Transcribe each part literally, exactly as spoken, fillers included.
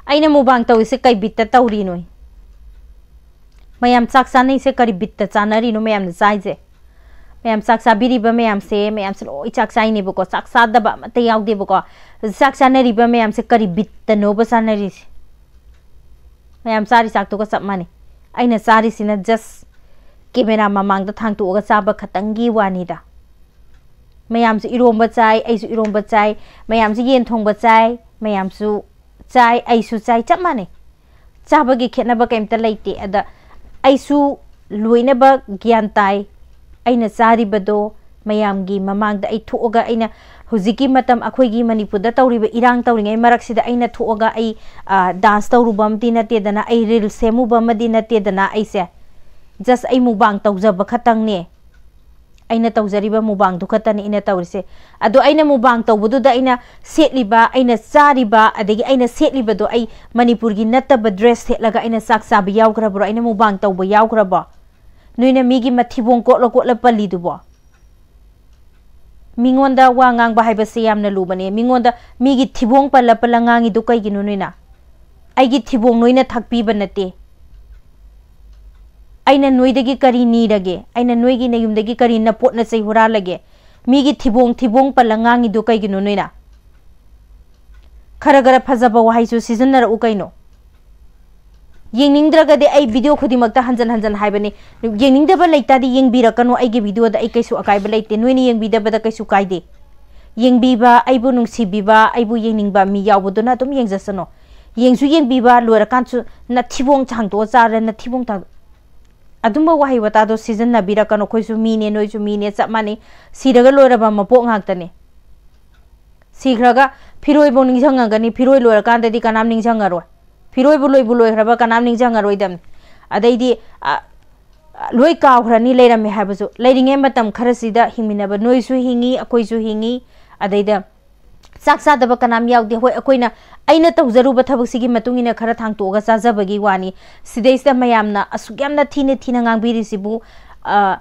ꯑꯩꯅ ꯃꯨꯛꯕꯥꯡ ꯇꯧꯔꯤꯁꯦ ꯀꯩ ꯕꯤꯠꯇ ꯇꯧꯔꯤꯅꯣ? ꯃꯌꯥꯝ ꯆꯥꯛ ꯆꯥꯅꯩꯁꯦ ꯀꯔꯤ ꯕꯤꯠꯇ ꯆꯥꯅꯔꯤꯅꯣ? ꯃꯌꯥꯝꯅ ꯆꯥꯏꯁꯦ, ꯃꯌꯥꯝ ꯆꯥꯛ ꯆꯥꯕꯤꯔꯤꯕ ꯃꯌꯥꯝꯁꯦ, ꯃꯌꯥꯝꯁꯦ ꯂꯣꯏ ꯆꯥꯛ ꯆꯥꯏꯅꯦꯕꯀꯣ, ꯆꯥꯛ ꯆꯥꯗꯕ ꯑꯃꯠꯇ ꯌꯥꯎꯗꯦꯕꯀꯣ꯫ ꯆꯥꯛ ꯆꯥꯅꯔꯤꯕ ꯃꯌꯥꯝꯁꯦ ꯀꯔꯤ ꯕꯤꯠꯇꯅꯣꯕ ꯆꯥꯅꯔꯤꯁꯦ? ꯃꯌꯥꯝ ꯆꯥꯔꯤ ꯆꯥꯛꯇꯨꯒ ꯆꯞ ꯃꯥꯟꯅꯩ꯫ ꯑꯩꯅ ꯆꯥꯔꯤꯁꯤꯅ just camera ꯃꯃꯥꯡꯗ ꯊꯥꯡꯇꯣꯛꯑꯒ ꯆꯥꯕ ꯈꯛꯇꯪꯒꯤ ꯋꯥꯅꯤꯗ꯫ ꯃꯌꯥꯝꯁꯨ ꯏꯔꯣꯝꯕ ꯆꯥꯏ, ꯑꯩꯁꯨ ꯏꯔꯣꯝꯕ ꯆꯥꯏ, ꯃꯌꯥꯝꯁꯨ ꯌꯦꯟ ꯊꯣꯡꯕ ꯆꯥꯏ, ꯃꯌꯥꯝꯁꯨ ꯆꯥꯏ, ꯑꯩꯁꯨ ꯆꯥꯏ, ꯆꯞ ꯃꯥꯟꯅꯩ꯫ ꯆꯥꯕꯒꯤ ꯈꯦꯠꯅꯕ ꯀꯩꯝꯇ ꯂꯩꯇꯦ꯫ ꯑꯗ ꯑꯩꯁꯨ ꯂꯣꯏꯅꯃꯛ ꯒ꯭ꯌꯥꯟ ꯇꯥꯏ꯫ ꯑꯩꯅ ꯆꯥꯔꯤꯕꯗꯣ ꯃꯌꯥꯝꯒꯤ ꯃꯃꯥꯡꯗ ꯑꯩ ꯊꯣꯛꯑꯒ, ꯑꯩꯅ ꯍꯧꯖꯤꯛꯀꯤ ꯃꯇꯝ ꯑꯩꯈꯣꯏꯒꯤ ꯃꯅꯤꯄꯨꯔꯗ ꯇꯧꯔꯤꯕ ꯏꯔꯥꯡ ꯇꯧꯔꯤꯉꯩ ꯃꯔꯛꯁꯤꯗ ꯑꯩꯅ ꯊꯣꯛꯑꯒ ꯑꯩ, ꯑ, dance ꯇꯧꯔꯨꯕ ꯑꯃꯗꯤ ꯅꯠꯇꯦꯗꯅ, ꯑꯩ reel ꯁꯦꯝꯃꯨꯕ ꯑꯃꯗꯤ ꯅꯠꯇꯦꯗꯅ꯫ ꯑꯩꯁꯦ just ꯑꯩ ꯃꯨꯛꯕꯥꯡ ꯇꯧꯖꯕ ꯈꯛꯇꯪꯅꯦ꯫ ꯑꯩꯅ ꯇꯧꯖꯔꯤꯕ ꯃꯨꯛꯕꯥꯡꯗꯨ ꯈꯛꯇꯅꯤ ꯑꯩꯅ ꯇꯧꯔꯤꯁꯦ꯫ ꯑꯗꯣ ꯑꯩꯅ ꯃꯨꯛꯕꯥꯡ ꯇꯧꯕꯗꯨꯗ ꯑꯩꯅ ꯁꯦꯠꯂꯤꯕ, ꯑꯩꯅ ꯆꯥꯔꯤꯕ, ꯑꯗꯒꯤ ꯑꯩꯅ ꯁꯦꯠꯂꯤꯕꯗꯣ, ꯑꯩ ꯃꯅꯤꯄꯨꯔꯒꯤ ꯅꯠꯇꯕ dress ꯁꯦꯠꯂꯒ ꯑꯩꯅ ꯆꯥꯛ ꯆꯥꯕ ꯌꯥꯎꯈ꯭ꯔꯕ꯭ꯔꯣ? ꯑꯩꯅ ꯃꯨꯛꯕꯥꯡ ꯇꯧꯕ ꯌꯥꯎꯈ꯭ꯔꯕꯣ? ꯅꯣꯏꯅ ꯃꯤꯒꯤ ꯃꯊꯤꯕꯣꯡ ꯀꯣꯠꯂ ꯀꯣꯠꯂ ꯄꯜꯂꯤꯗꯨꯕꯣ? ꯃꯤꯉꯣꯟꯗ ꯋꯥ ꯉꯥꯡꯕ ꯍꯥꯏꯕꯁꯦ ꯌꯥꯝꯅ ꯂꯨꯕꯅꯦ꯫ ꯃꯤꯉꯣꯟꯗ, ꯃꯤꯒꯤ ꯊꯤꯕꯣꯡ ꯄꯜꯂ ꯄꯜꯂ ꯉꯥꯡꯉꯤꯗꯨ ꯀꯩꯒꯤꯅꯣ ꯅꯣꯏꯅ? ꯑꯩꯒꯤ ꯊꯤꯕꯣꯡ ꯅꯣꯏꯅ ꯊꯛꯄꯤꯕ ꯅꯠꯇꯦ꯫ ꯑꯩꯅ ꯅꯣꯏꯗꯒꯤ ꯀꯔꯤ ꯅꯤꯔꯒꯦ? ꯑꯩꯅ ꯅꯣꯏꯒꯤ ꯅꯌꯨꯝꯗꯒꯤ ꯀꯔꯤ ꯅꯄꯣꯠ ꯅꯆꯩ ꯍꯨꯔꯥꯜꯂꯒꯦ? ꯃꯤꯒꯤ ꯊꯤꯕꯣꯡ, ꯊꯤꯕꯣꯡ ꯄꯜꯂ ꯉꯥꯡꯉꯤꯗꯨ ꯀꯩꯒꯤꯅꯣ ꯅꯣꯏꯅ? ꯈꯔ ꯈꯔ ꯐꯖꯕ ꯋꯥꯍꯩꯁꯨ ꯁꯤꯖꯤꯟꯅꯔꯛꯎ ꯀꯩꯅꯣ꯫ ꯌꯦꯡꯅꯤꯡꯗ꯭ꯔꯒꯗꯤ ꯑꯩ video ꯈꯨꯗꯤꯡꯃꯛꯇ ꯍꯟꯖꯟ ꯍꯟꯖꯟ ꯍꯥꯏꯕꯅꯤ꯫ ꯌꯦꯡꯅꯤꯡꯗꯕ ꯂꯩꯇꯥꯗꯤ ꯌꯦꯡꯕꯤꯔꯛꯀꯅꯨ ꯑꯩꯒꯤ video ꯗ, ꯑꯩ ꯀꯩꯁꯨ ꯑꯀꯥꯏꯕ ꯂꯩꯇꯦ꯫ ꯅꯣꯏꯅ ꯌꯦꯡꯕꯤꯗꯕꯗ ꯀꯩꯁꯨ ꯀꯥꯏꯗꯦ꯫ ꯌꯦꯡꯕꯤꯕ, ꯑꯩꯕꯨ ꯅꯨꯡꯁꯤꯕꯤꯕ, ꯑꯩꯕꯨ ꯌꯦꯡꯅꯤꯡꯕ ꯃꯤ ꯌꯥꯎꯕꯗꯨꯅ ꯑꯗꯨꯝ ꯌꯦꯡꯖꯁꯅꯨ꯫ ꯌꯦꯡꯁꯨ ꯌꯦꯡꯕꯤꯕ, ꯂꯣꯏꯔꯀꯥꯟꯁꯨ ꯅꯊꯤꯕꯣꯡ ꯊꯥꯡꯗꯣꯛꯑ ꯆꯥꯔ ꯅꯊꯤꯕꯣꯡ ꯊꯥꯡ-, ꯑꯗꯨꯝꯕ ꯋꯥꯍꯩ ꯋꯥꯇꯥꯗꯣ ꯁꯤꯖꯤꯟꯅꯕꯤꯔꯛꯀꯅꯨ꯫ ꯑꯩꯈꯣꯏꯁꯨ ꯃꯤꯅꯦ, ꯅꯣꯏꯁꯨ ꯃꯤꯅꯦ, ꯆꯞ ꯃꯥꯟꯅꯩ꯫ ꯁꯤꯔꯒ ꯂꯣꯏꯔꯕ ꯃꯄꯣꯛ ꯉꯥꯛꯇꯅꯦ꯫ ꯁꯤꯈ꯭ꯔꯒ ꯐꯤꯔꯣꯏꯕꯧ ꯅꯤꯡꯁꯤꯡꯉꯒꯅꯤ, ꯐꯤꯔꯣꯏ ꯂꯣꯏꯔꯀꯥꯟꯗꯗꯤ ꯀꯅꯥꯝ ꯅꯤꯡꯁꯤꯡꯉꯔꯣꯏ꯫ ꯐꯤꯔꯣꯏꯕꯨ ꯂꯣꯏꯕꯨ ꯂꯣꯏꯈ꯭ꯔꯕ ꯀꯅꯥꯝ ꯅꯤꯡꯁꯤꯡꯉꯔꯣꯏꯗꯕꯅꯤ꯫ ꯑꯗꯩꯗꯤ, ꯑ, ꯂꯣꯏ ꯀꯥꯎꯈ꯭ꯔꯅꯤ ꯂꯩꯔꯝꯃꯦ ꯍꯥꯏꯕꯁꯨ꯫ ꯂꯩꯔꯤꯉꯩ ꯃꯇꯝ ꯈꯔꯁꯤꯗ ꯍꯤꯡꯃꯤꯟꯅꯕ ꯅꯣꯏꯁꯨ ꯍꯤꯡꯉꯤ, ꯑꯩꯈꯣꯏꯁꯨ ꯍꯤꯡꯉꯤ, ꯑꯗꯩꯗ ꯆꯥꯛ ꯆꯥꯗꯕ ꯀꯅꯥꯝ ꯌꯥꯎꯗꯦ꯫ ꯍꯣꯏ, ꯑꯩꯈꯣꯏꯅ, ꯑꯩꯅ ꯇꯧꯖꯔꯨꯕ ꯊꯕꯛꯁꯤꯒꯤ ꯃꯇꯨꯡ ꯏꯟꯅ ꯈꯔ ꯊꯥꯡꯇꯣꯛꯑꯒ ꯆꯥꯖꯕꯒꯤ ꯋꯥꯅꯤ꯫ ꯁꯤꯗꯩꯁꯤꯗ ꯃꯌꯥꯝꯅ ꯑꯁꯨꯛ ꯌꯥꯝꯅ ꯊꯤꯅ ꯊꯤꯅ ꯉꯥꯡꯕꯤꯔꯤꯁꯤꯕꯨ, ꯑ,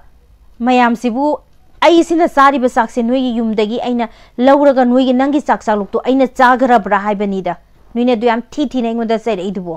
ꯃꯌꯥꯝꯁꯤꯕꯨ, ꯑꯩꯁꯤꯅ ꯆꯥꯔꯤꯕ ꯆꯥꯛꯁꯦ ꯅꯣꯏꯒꯤ ꯌꯨꯝꯗꯒꯤ ꯑꯩꯅ ꯂꯧꯔꯒ ꯅꯣꯏꯒꯤ, ꯅꯪꯒꯤ ꯆꯥꯛ ꯆꯥꯂꯨꯛꯇꯣ ꯑꯩꯅ ꯆꯥꯈ꯭ꯔꯕ꯭ꯔꯥ ꯍꯥꯏꯕꯅꯤꯗ꯫ ꯅꯣꯏꯅ ꯑꯗꯨ ꯌꯥꯝ ꯊꯤ ꯊꯤꯅ ꯑꯩꯉꯣꯟꯗ ꯆꯩꯔꯛꯏꯗꯨꯕꯣ?